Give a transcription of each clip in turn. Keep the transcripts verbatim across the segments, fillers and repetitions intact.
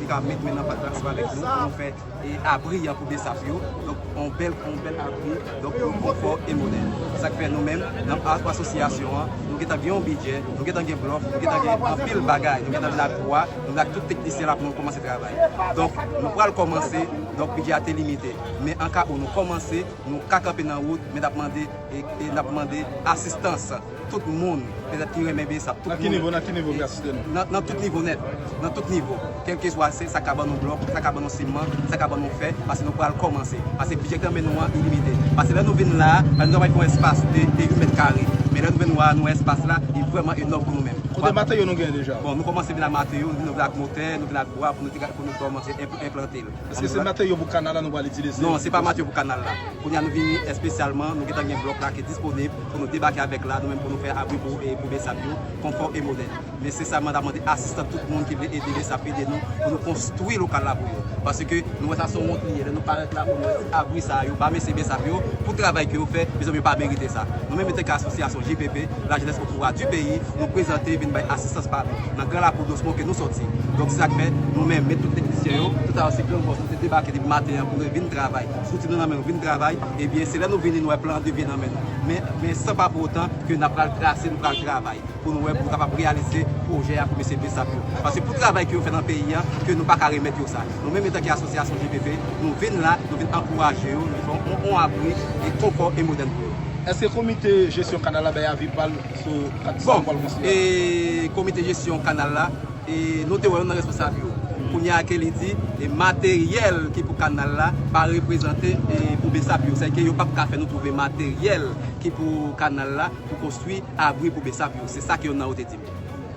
ka met men nan pat la ansanm avèk nou pou nou fè e abri an pou Besap yo. Donk, yon bèl, yon bèl abri, donk, pou konfò e modèn. Sa k fè nou menm, nan a-, asosyasyon an, nou gentan gen yon bidjè, nou gentan gen blòk, nou gentan gen anpil bagay, nou gentan vin ak bwa, nou vin ak tout teknisyen la pou nou kòmanse travay. Donk, nou pral kòmanse, donk, bidjè a te limite. Men an ka pou nou kòmanse, nou ka kanpe nan wout, men n ap mande, e, e n ap mande asistans tout moun, petèt ki renmen Besap, tout moun. Nan ki nivo, nan ki nivo w ka asiste nou? Nan, nan tout nivo nèt, nan tout nivo. Kèlkeswa se, sa ka ban nou blòk, sa ka ban nou siman, sa ka ban nou fè, paske nou pral kòmanse. Paske bidjè ki nan men nou an, li limite. Paske lè nou vin la, nou ta pral fè yon espas de, de uit mèt kare. Men lè nou vin wè, nou wè espas la, li vrèman enòm pou nou menm. Kote materyo nou genyen deja? Bon, nou kòmanse vin ak materyo, nou vin ak motè, nou vin ak bwa pou nou te ka, pou nou kòmanse enp-, enplante l. Èske se materyo pou kanal la nou pral itilize? Non, se pa materyo pou kanal la. Kounye a nou vini espesyalman, nou gentan gen blòk la ki disponib pou nou debake avèk la, nou menm pou nou fè abri pou, e, pou Besap yo, konfò e modèn. Men se sa mwen ta mande asistans tout moun ki vle ede Besap, ede nou pou nou konstwi lokal la pou yo. Paske nou wè sa se yon wont li ye, lè nou parèt la pou nou wè ti abri sa yo ba mesye Besap yo pou travay ke yo fè, mezanmi yo pa merite sa. Nou menm antanke asosyasyon J P P, la jeunesse au pouvoir du pays, nou prezante vin bay asistans pa nou nan gran lakou Dosmon ke nou sòti. Donk, se sa k fè nou menm, met tout teknisyen yo, tout a yo se gran bòs, nou te debake depi maten an pou nou vin travay. Zouti nou nan men nou, vin travay, ebyen, se lè nou vini, nou wè plan de vye nan men nou. Men, men san pa pou otan ke n ap pral trase, nou pral travay pou nou wè, pou nou kapab reyalize pwojè a pou mesye Besap yo. Paske pou travay ke yo fè nan peyi a, ke nou pa ka remèt yo sa. Nou menm, antanke asosyasyon J P P, nou vin la, nou vin ankouraje yo, nou vin fè yon, yon abri e konfò e modèn pou yo. Èske komite jesyon kanal la bay avi pa l sou kat sa w pral konstwi a? E komite jesyon kanal la, e nou te wè youn nan responsab yo. Kounye a ke li di, e materyèl ki pou kanal la pa reprezante, e pou Besap yo. Sèke yo p ap ka fè nou twouve materyèl ki pou kanal la pou konstwi abri pou Besap yo. Se sa ke youn nan yo te di m.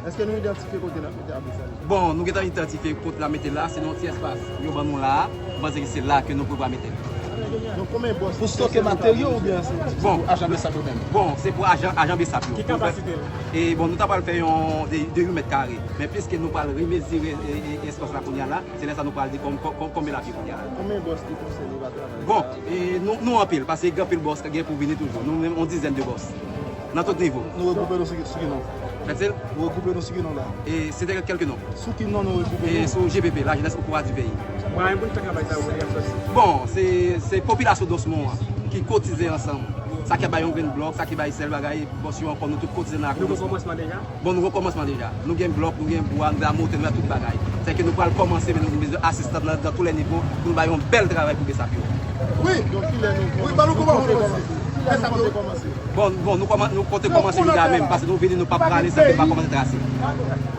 Èske nou idantifye kote n ap mete abri sa yo? Bon, nou gentan idantifye kote n ap mete l la, se nan yon ti espas yo ban nou la a. Mwen panse ke se la ke nou prevwa mete l. Donk, konbyen bòs? Pou stoke materyo oubyen se, se pou ajan Besap yo menm? Bon, se pou ajan, ajan Besap yo. Ki kapasite l? E bon, nou ta pral fè yon de, de uit mèt kare. Men piske nou pral remezire, e, e, espas la kounye a la, se lè sa nou pral di kòm, kòm, kòm, konbyen l ap ye kounye a la. Konbyen bòs ki konsène pa travay sa? Bon, e, nou, nou anpil, paske gen anpil bòs ki gen pou vini toujou. Nou menm, yon dizèn de bòs. Nan tout nivo. Nou regwoupe nou sou ki, sou ki non? Kèt se l? Nou regwoupe nou sou ki non la? E se te kèlke non. Sou ki non nou regwoupe nou? E sou J P P, la jeunesse au pouvoir du pays. Mwayen pou n fè travay sa yo, kote y ap sòti? Bon, se, se popilasyon Dosmon an ki kotize ansanm. Sa ki bay yon grenn blòk, sa ki bay sèl bagay, bòs yo ankò, nou tout kotize nan lakou Dosmon. Nou gen kòmansman deja? Bon, nou gen kòmansman deja. Nou gen blòk, nou gen bwa, nou gen motè, nou gen tout bagay. Sèke nou pral kòmanse, men nou bezwen asistans nan, nan tou lè nivo pou nou bay yon bèl travay pou Besap yo. Wi, donk, kilè nou, wi, ba nou kòmanse, kilè nou konte kòmanse? Bon, bon, nou kòman-, nou konte kòmanse jodi a menm, paske nou vini, nou p ap prale san ke n pa kòmanse trase.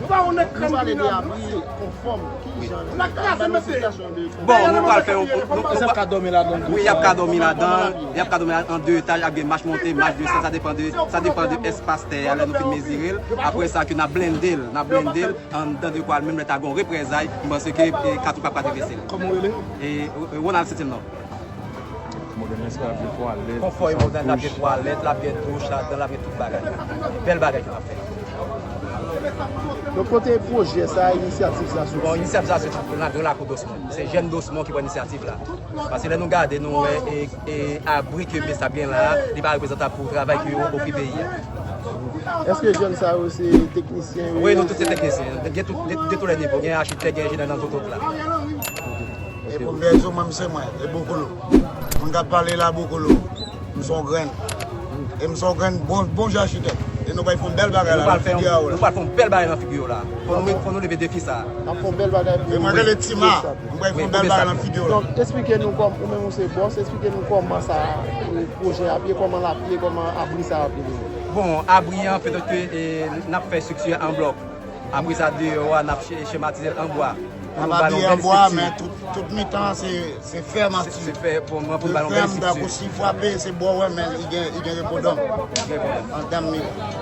Nou pale de abri konfòm, kijan, nan sitiyasyon de... Bon, nou pral fè yon, nou, nou... Èske y ap ka dòmi ladan l tou? Wi, y ap ka dòmi ladan l, y ap ka dòmi an de etaj, ap gen mach monte, mach desann, sa depann de, sa depann de espas tè a, lè nou fin mezire l. Apre sa, ke n ap blende l, n ap blende l, anndan de kwa l, menm lè ta gen yon reprezay, m panse ke, e, katouch p ap ka travèse l. Kòman w rele? E, e, Ronald Saint-Simon. Modèn, èske l ap gen twalèt? Konfò e modèn, l ap gen twalèt, l ap gen douch ladan, l ap gen tout bagay. Bèl bagay ke n ap fè. Donk, kote pwojè sa a, inisyativ sa a soti? Bon, inisyativ sa a soti nan gran lakou Dosmon. Se jèn Dosmon ki pran inisyativ la. Paske lè nou gade, nou wè, e, e abri ke Besap gen la a, li pa reprezantab pou travay ke yo ofri peyi a. Èske jèn sa yo se teknisyen yo? Wi, nou tout se teknisyen. Gen tout, de, de tou lè nivo. Gen achitèk, gen enjenyè nan zòn tout la. E pou m te di w, mwen, m se mwen, e Bokolo. Moun k ap pale la, Bokolo. M se yon grenn. E m se yon grenn bon, bon jan achitèk. E nou pral fè yon bèl bagay la nan figi a w la. Nou pral fè yon bèl bagay nan figi yo la. Fò nou, fò nou leve defi sa a. N ap fè yon bèl bagay pou... E mwen rele Tima. M pral fè yon bèl bagay nan figi yo la. Donk, esplike nou kòm, ou menm ou se bòs, esplike nou kòman sa, e, pwojè a ap ye, kòman l ap ye, kòman abri sa a ap ye. Bon, abri an, petèt ke, e, n ap fè estrikti an blòk. Apre sa, deyò a, n ap che-, chematize l an bwa. Pou nou ba l yon bèl estrikti. N ap abiye an bwa, men tout, tout mitan an, se, se fèm an ti. Se, se fè, pou, pou nou ba l yon bèl estrikti. Fèm, tankou si frape, se bò w wè, men li gen, li gen repondans. Gen repondans. An tèm mitan.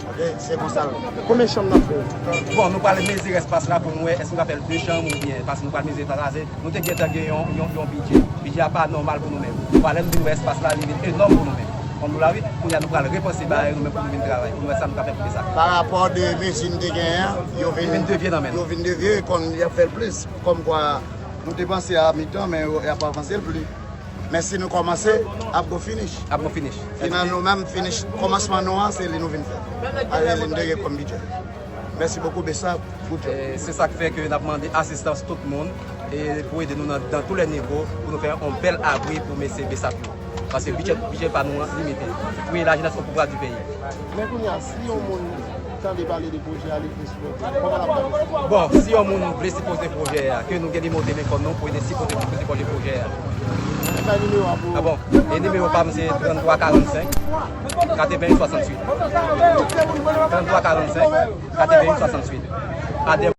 Ok, se konsa l ye. Konbyen chanm n ap fè? Bon, nou pral mezire espas la pou nou wè èske nou ka fè l de chanm oubyen, paske nou pral mezire sa, sa se, nou te gentan gen yon, yon, yon bidjè. Bidjè a pa nòmal pou nou menm. Bon, lè nou vin wè espas la, li vin enòm pou nou menm. Konn nou la, wi, kounye a nou pral repanse bagay nou menm pou nou vin travay, pou nou wè sa nou ka fè pou Besap. Pa rapò de mezi n te genyen an, yo vin, yo vin devye nan men nou. Yo vin devye, konn y ap fè l plis. Kòmkwa, nou te panse a mitan, men yo, y ap avanse l plis. Men si nou kòmanse, ap gon finish. Ap gon finish. Final nou menm, finish, kòmansman nou an, se li nou vin fè. Avè li n te gen kòm bidjè. Mèsi bokou, Besap. Good job. E se sa k fè ke n ap mande asistans tout moun e pou ede nou nan, dans tous les niveaux pou nou fè yon bèl abri pou mesye Besap yo. Paske bidjè, bidjè pa nou an limite. Pou ede lajenès o pouvwa di peyi. Men kounye a, si yon moun tande pale de pwojè a, li vle sipòte, kòman l ap fè? Bon, si yon moun vle sipoze pwojè a, ke nou gen nimewo telefòn nou pou ede sipoze, pou sipoze pwojè a. Bay nimewo a pou. Ah bon, e nimewo pa m se trannntwa karannsenk katreven swasanntuit. Trannntwa karannsenk katreven swasanntuit. Adè